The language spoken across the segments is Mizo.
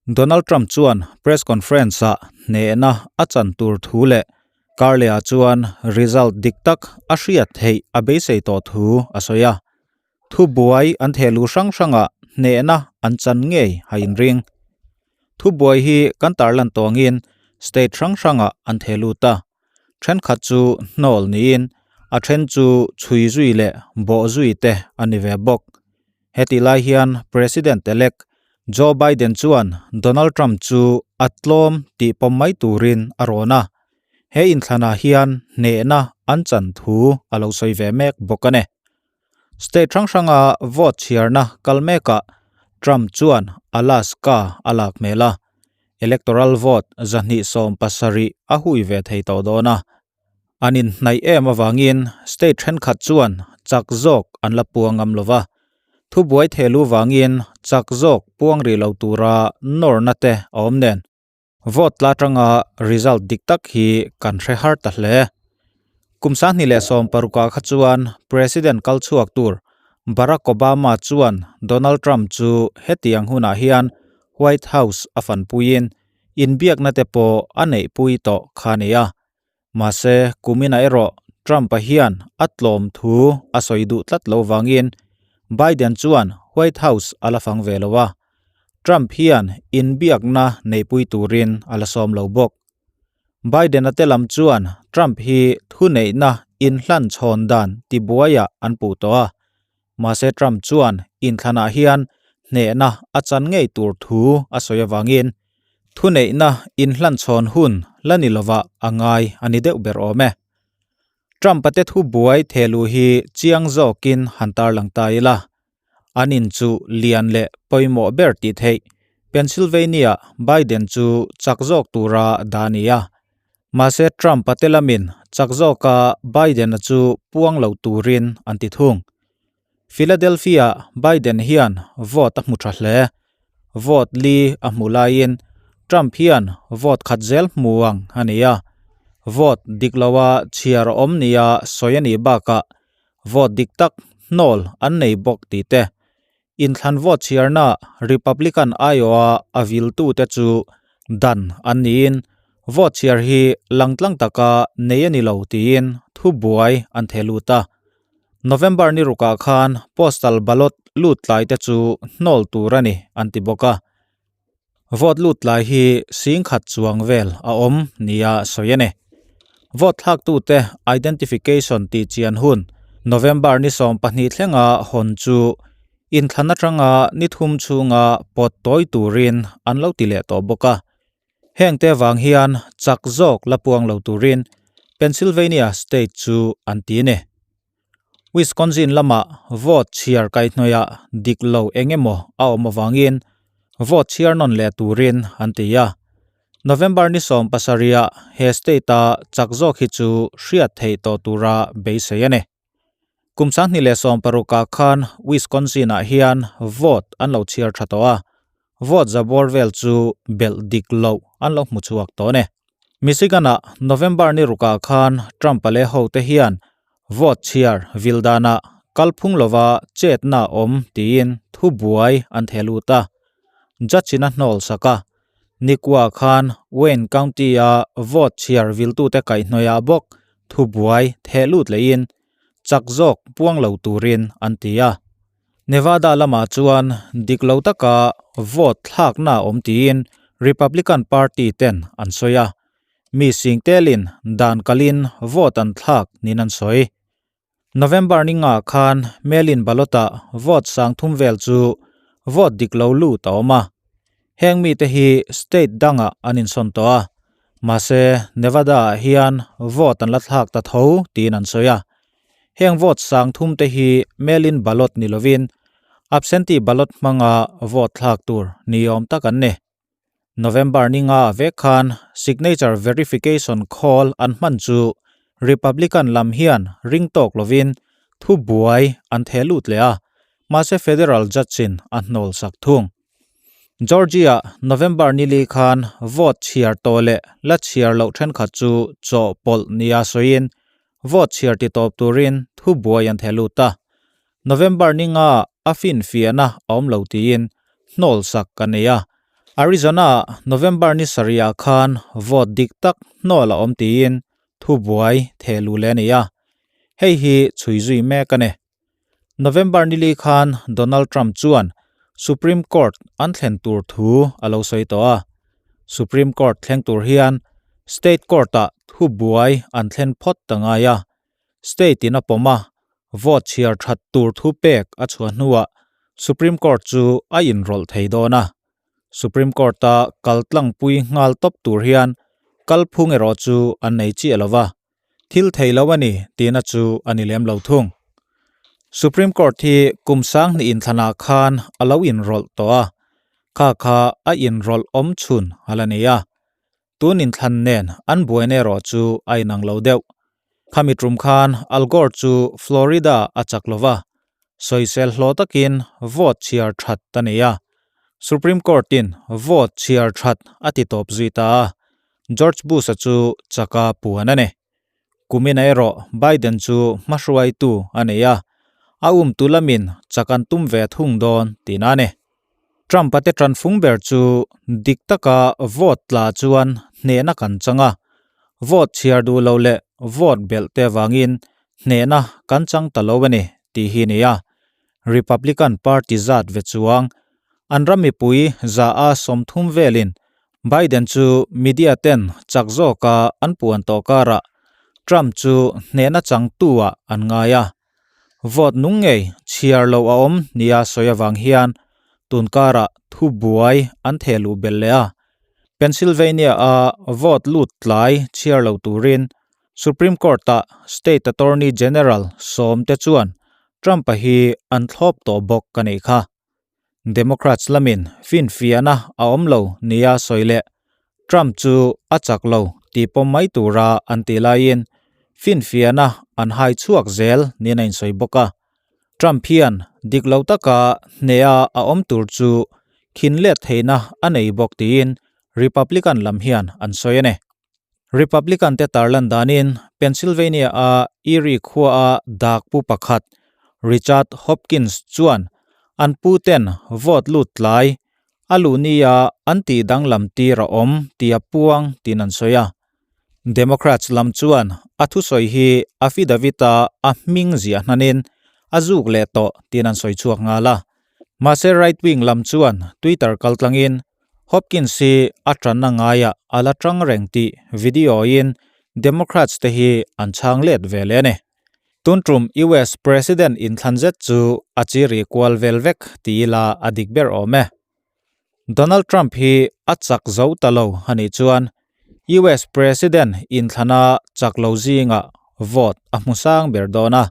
Donald Trump chuan press conference-ah hnehna a chan tur thu leh Karleh-ah chuan result dik tak a hriat theih a beisei tawh thu a sawi a. Thubuai an thehluh hrang hrangah hnehna an chan ngei a inring. Thubuai hi kan tarlan tawngin state hrang hrangah an thehlut a. Thenkhat chu hnawl niin a then chu chhui zui leh bawh zui te a ni ve bawk. Hetih lai hian President-elect Joe Biden chuan Donald Trump chu a tlawm tih pawm mai turin a rawn a. He inthlanah hian hnehna an chan thu a lo sawi ve mek bawk a ni. State hrang hranga vote chhiarna kal mekah Trump chuan Alaska a lak hmel a, electoral vote 270 a hui ve thei tawh dawn a. An inhnaih em avangin state thenkhat chuan chak zawk an la puang ngam lo va, thubuai thehlu vangin chak zawk puang rih lo tura nawrna te a awm nen. Vote tla atanga result dik tak hi kan hre har ta hle. Kum 2016ah kha chuan President kal chhuak tur Barack Obama chuan Donald Trump chu hetiang hunah hian White House a fanpuiin inbiakna te pawh a neihpui tawh kha a ni a. Mahse, kuminah erawh Trump-a hian a tlawm thu a sawi duh tlat lo vangin Biden chuan White House a la fang ve lo a, Trump hian inbiakna neihpui turin a la sawm lo bawk. Biden-a te lam chuan Trump hi thuneihna inhlan chhawn dan tibuaiah an puh tawh a, mahse Trump chuan inthlanah hian hnehna a chan ngei tur thu a sawi avangin thuneihna inhlan chhawn hun la ni lovah a ngai a ni deuh ber awm e. Trump-a te thu buai thehluh hi chiang zawkin han tarlang ta ila, an in chu lian leh pawimawh ber tih theih Pennsylvania Biden chu chak zawk tura dah a ni a, Mahse Trump-a te lamin chak zawka Biden-a chu puang lo turin an ti thung. Philadelphia-ah Biden hian vote a hmu tha hle. Vote li a hmu laiin Trump hian vote khat zel hmu ang a ni a. Vote dik loa chhiar a awm nia sawi a nih bakah vote dik tak hnawl an nei bawk tih te. Inthlan vote chhiarna Republican aiawha a viltute chu dan an niin vote chhiar hi langtlang taka nei a ni lo tiin thubuai an theh lut a. November ni rukah khan postal ballot lut tlai te chu hnawl tur a ni an ti bawk a. Vote lut tlai hi singkhat chuang vel a awm nia sawi a ni. Vote thlaktute identification tih chian hun November ni 12 thlenga hawn chu inthlan atanga ni thum chhunga pawt tawi turin an lo ti leh tawh bawk a. Heng te vang hian chak zawk la puang lo turin Pennsylvania state chu an ti a ni. Wisconsin lamah vote chhiar kaihhnawihah dik lo eng emaw a awm avangin vote chhiar nawn leh turin an ti a. November ni 17 ah he state-a chak zawk hi chu hriat theih tawh tura beisei a ni. Kum 2016 ah khan Wisconsin-ah hian vote an lo chhiar tha tawh a, vote za bawr vel chu belh dik loh an lo hmu chhuak tawh a ni. Michigan-ah November ni rukah khan Trump-a leh hote hian vote chhiar vil danah kalphung lova chetna a awm tiin thubuai an theh lut a, judge-in a hnawl sak a. Nikua khan Wayne County-a vote chhiar viltute kaihhnawihah bawk thubuai theh lut lehin chak zawk puang lo turin an ti a. Nevada lamah chuan dik lo taka vote thlakna a awm tiin Republican Party ten an sawi a, mi sing telin dan kalin vote an thlak niin an sawi. November ni nga khan mail-in ballot-ah vote 3000 vel chu vote dik lo lut a awm a. Heng mite hi state dangah an insawn tawh a, mahse Nevada-ah hian vote an la thlak ta tho tiin an sawi a. Heng vote 3000 te hi mail-in ballot ni lovin absentee ballot hmanga vote thlak tur ni awm tak an ni. November ni nga vek khan signature verification call an hman chu Republican lam hian ring tawk lovin thubuai an theh lut leh a, mahse federal judge-in a hnawl sak thung. Georgia November ni li khan vote chhiar tawh leh la chhiar loh thenkhat chu chawhpawlh nia sawiin vote chhiar ti tawp turin thubuai an theh lut a. November ni nga a finfiahna a awm lo tiin hnawl sak a nei a. Arizona-ah November ni sarihah khan vote dik tak hnawl a awm tiin thubuai theh luh leh a ni a, hei hi chhui zui mek a ni. November nili khan Donald Trump chuan Supreme Court an thlen tur thu a lo sawi tawh a, Supreme Court thleng tur hian State Court-ah thubuai an thlen phawt ta ngai a, State in a pawm a, vote chhiar that tur thu pek a chhuah hnuah Supreme Court chu a inrawlh thei dawn a. Supreme Court-a kal tlangpui nghal tawp tur hian kalphung erawh chu an nei chiah lo va, thil thei lo a ni tihna chu a ni lem lo thung. Supreme Court hi kum sanghnih inthlanah khan a lo inrawlh tawh a, kha kha a inrawlh awm chhun a la ni a. Tun inthlan nen an buaina erawh chu a inang lo deuh. Khami tum khan Al Gore chu Florida a chak lo va, sawisel hlawh takin vote chhiar that a nei a. Supreme Court-in vote chhiar that a ti tawp zui ta a, George Bush-a chu chaka puan a ni. Kumina erawh Biden chu hmahruaitu a nei a, a umtu lamin chak an tum ve thung dawn tihna a ni. Trump-a te tanfung ber chu dik taka vote tla chuan hnehna kan chang a, vote chhiar duh lo leh vote belh te avangin hnehna kan chang ta lo a ni tih hi a ni a. Republican Party zat ve chuang an ram mipui za a 30 velin Biden chu media ten chak zawka an puan tawh karah Trump chu hnehna changtu ah an ngai a. Vote nung ngei chhiar loh a awm nia sawi avang hian tun karah thu buai an theh luh belh leh a. Pennsylvania a vote lut tlai chhiar lo turin Supreme Court-ah State Attorney General sawmte chuan Trump-a hi an thlawp tawh bawk a nih kha. Democrats lamin finfiahna a awm lo nia sawi leh Trump chu a chak lo tih pawm mai tura an tih laiin finfiahna an hai chhuak zel niin a insawi bawk a. Trump hian dik lo taka hneha a awm tur chu khin let theihna a nei bawk tiin Republican lam hian an sawi a ni. Republican te tarlan danin Pennsylvania-a Erie khuaa dak pu pakhat Richard Hopkins chuan an pu ten vote lut tlai a luh nia an tih danglam tir a awm tih a puang tiin an sawi a. Democrats lam chuan a thusawi hi affidavit-a a hming ziah hnanin a zuk leh tawh tiin an sawi chhuak nghal a. Mahse right-wing lam chuan Twitter kaltlangin Hopkins hi a tanna ngaiah a la tang reng tih video-in Democrats te hi an chhang let ve leh a ni. Tun tum US President inthlan zet chu a chi ri kual vel vek ti ila a dik ber awm e. Donald Trump hi a chak zo ta lo a nih chuan US President inthlana chak lo zingah vote a hmu sang ber dawn a.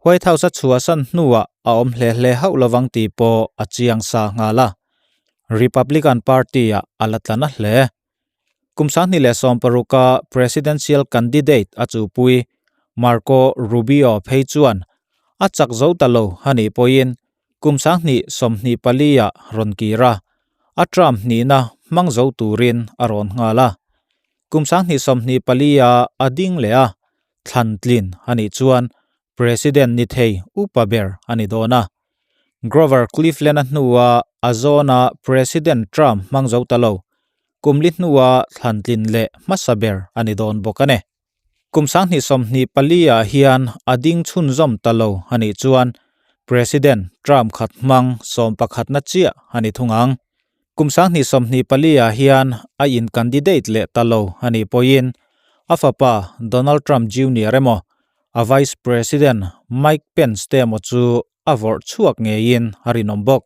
White House a chhuahsan hnuah a awm hle hle hauh lovang tih pawh a chiang sa nghal a. Republican Party-ah a la tla na hle. Kum 2016 a presidential candidate a chuhpui Marco Rubio phei chuan a chak zo ta lo a nih pawhin kum 2024 ah rawn kir a, a term hnihna hmang zo turin a rawn nghal a. Kum 2024 ah a ding leh a, thlan tlin a nih chuan President ni thei upa ber a ni dawn a. Grover Cleveland-a hnua a zawna President Trump hmang zo ta lo, kum li hnua thlan tlin leh hmasa ber a ni dawn bawk a ni. Kum 2024 ah hian a ding chhunzawm ta lo a nih chuan President Trump khat hmang sawmpakhatna chiah a ni thung ang. Kum 2024 ah hian a in-candidate leh ta lo a nih pawhin a fapa Donald Trump Junior emaw a Vice President Mike Pence te emaw chu a vawrh chhuak ngeiin a rinawm bawk.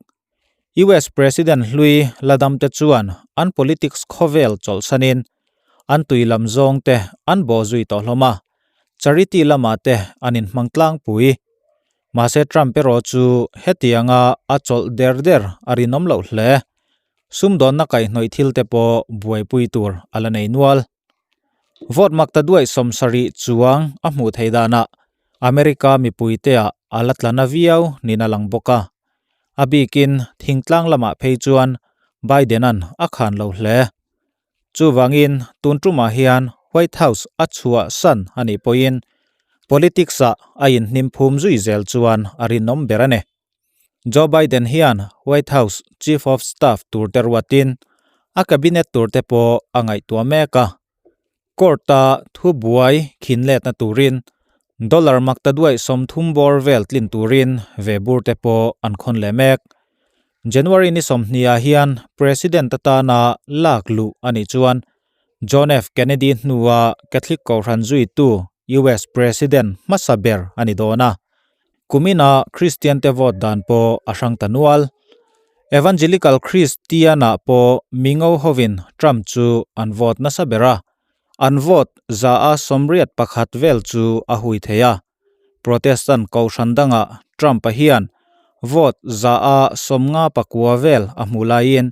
US President hlui la damte chuan an politics khawvel chawlhsanin an tui lam zawng te an bawh zui tawh hlawm a, charity lamah te an inhmang tlangpui. Mahse Trump erawh chu hetianga a chawlh der der a rinawm loh hle. Sumdawnna kaihhnawih thil te pawh buaipui tur a la nei nual. Vote mak ta duaih 70 chuang a hmuh theih danah America mipuiteah a la tla na viau niin a lang bawk a. A bikin thingtlang lamah phei chuan Biden-a'n a khan lo hle. Chuvangin tun tumah hian White House a chhuah san a nih pawhin politics-ah a inhnim phum zui zel chuan a rinawm ber a ni. Joe Biden hian White House Chief of Staff tur te ruatin. A cabinet tur te pawh a ngaihtuah mek a. Court-a thubuai khin letna turin dollar maktaduaih 30 bawr vel tlin turin ve bur te pawh an khawn leh mek. January ni 20 ah hian President atana lak luh a nih chuan John F. Kennedy hnua Catholic Kohhran zuitu US President hmasa ber a ni dawn a. Kumina Kristiante vote dan pawh a hrang ta nual. Evangelical Kristianah pawh mingo hovin Trump chu an vote nasa ber a, an vote 181 vel chu a hui thei a. Protestant kohhran dangah Trump-a hian vote 59 vel a hmuh laiin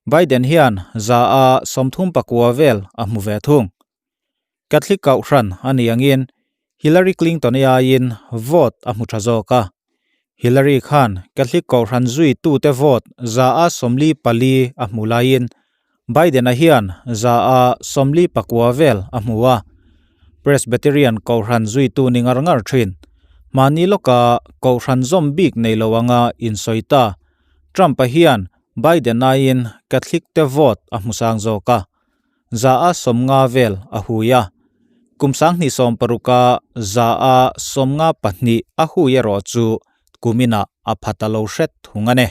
Biden hian 39% vel a hmu ve thung. Catholic Kohhran a ni angin Hillary Clinton-i aiin vote a hmu tha zawk a. Hillary khan Catholic Kohhran zuitute vote 44% a hmu laiin Biden-a hian 49% vel a hmu a. Presbyterian Kohhran zuitu ni ngar ngar thin. Mahni lawka Kohhran zawm bik nei lo anga insawi ta. Trump-a hian Biden aiin Catholic te vote a hmu sang zawk a. 50% vel a hui a, kum 2016-a 52% a hui erawh chu kuminah a pha ta lo hret thung a ni.